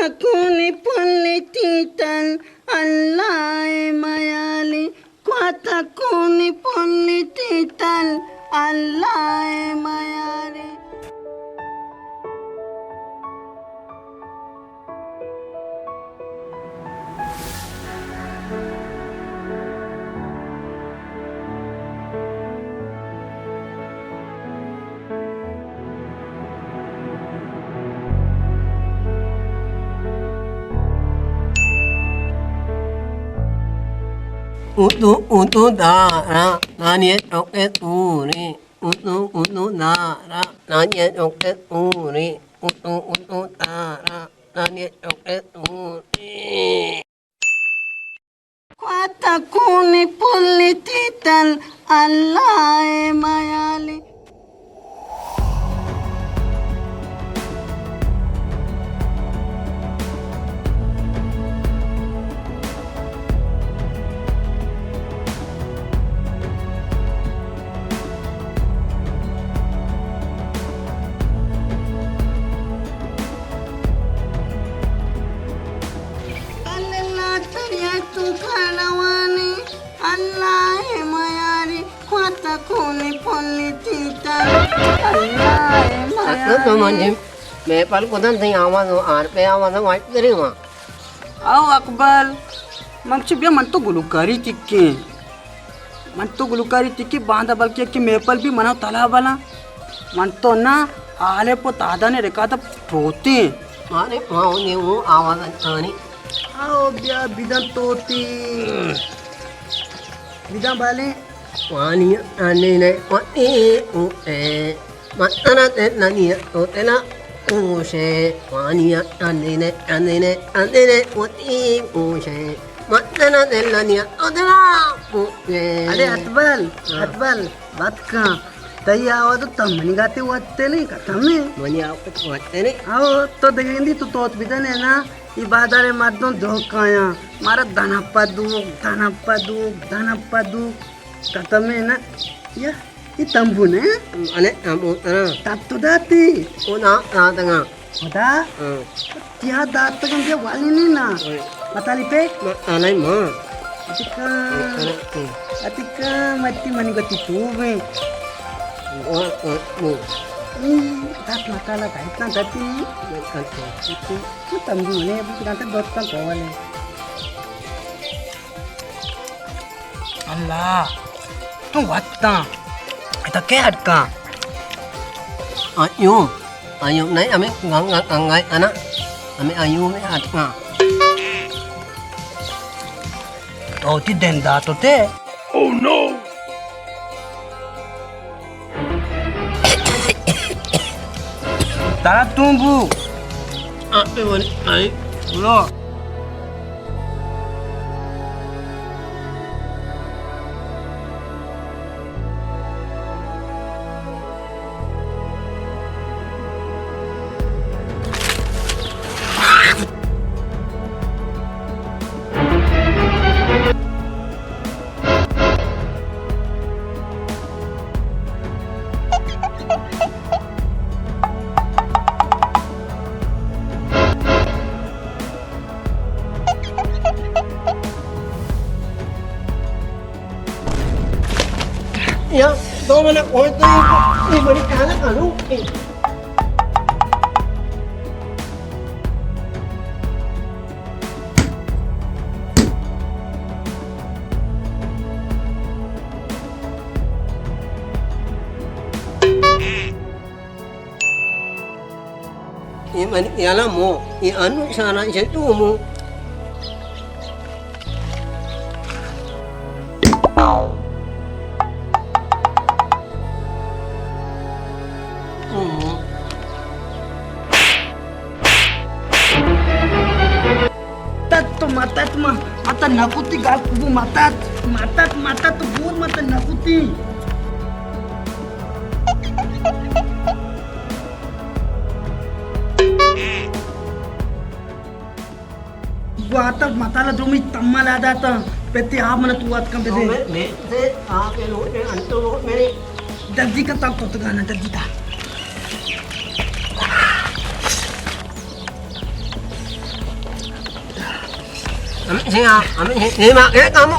کونی پلی تیتل اللہ ءِ میالی، کوات کونی پلی تیتل اللہ ءِ میالی۔ اتو اتو دارا نانی چوکے توری، اتو اتو دارا نانی چوکے توری، اتو اتو دارا نانی چوکے توری۔ کوات کونی پلی تیتل اللہ ءِ میالی۔ اللہ تریا تو کھانوانی، اللہ ءِ میاری، کوات کونی پلی تیتل، اللہ ءِ میاری۔ من جی، میں پل کدن تئی آواز آر پہ آواز واٹ کرے وہاں۔ او اقبال، من چہ بیا من تو گلوکاری تکیں۔ من تو گلوکاری تکی باندا بلکہ کہ میپل بھی منا تلا بلا۔ من تو نا آلے پو تادانے ریکارڈ ٹوتی۔ مانے پاؤں نے وہ آواز آنی۔ آؤ بیا بدن توتی۔ بدن بالے۔ وانی اندینے وتی اوشے، متنا تلنی اوتلا اوشے، وانی اندینے اندینے اندینے وتی اوشے، متنا تلنی اوتلا اوشے۔ ارے اتبل، ہاں۔ اتبل، بات کن۔ تئی آواز تو منی گاتے وتے نہیں، ختم ہے۔ منی آواز وتے نہیں۔ آؤ، تو دگندی تو توت بدنے نا، ای بازار مردم دھوکایاں، مارا دنا پہ دوک، دنا پہ دوک، دنا پہ دوک۔ ختم ہے نا؟ یا، یہ تمبو نے؟ انے تمبو ترا۔ تب تو داتی۔ او نا، داتگا۔ خدا؟ ہاں۔ تیا داتگا بیا والی نہیں نا؟ ہاں۔ بتالی پہ؟ ما، آلائی ما۔ اتکا۔ اتکا۔ اتکا، متی منی گتی تو بے۔ وہ، وہ، وہ۔ ای، دات مکالا کا اتنا دتی۔ تو تمبو نے، ابھی کنا تے دوت کا کوالے۔ اللہ، تو وقتا۔ اتا کئے اٹکا؟ ایوب، ایوب نہیں، ہمیں گنگا، گنگا ہے نا؟ ہمیں ایوب میں اٹکا۔ تو تی دن دا تو تے۔ Oh no! ترا تون بو۔ آپ پہ بولے، آئی۔ بولو۔ یا دو منٹ اویت، یہ بڑی کہنا کنو۔ اے منی خیالا مو، اے انو شانا چہ تو مو۔ متت تو متت ما، متت نکوتی گال کبو متت، متت، متت تو بور متت نکوتی۔ گواتا متالا دومی تمالا داتا، پتی آپ منا تو آت کن بدے۔ میں، میں، سے آپ لوٹ میں، انتو لوٹ میں۔ جلدی کا تب تو تگانا، جلدی کا۔ ہمیں سے آ، ہمیں سے، یہ ماں، یہ کامو۔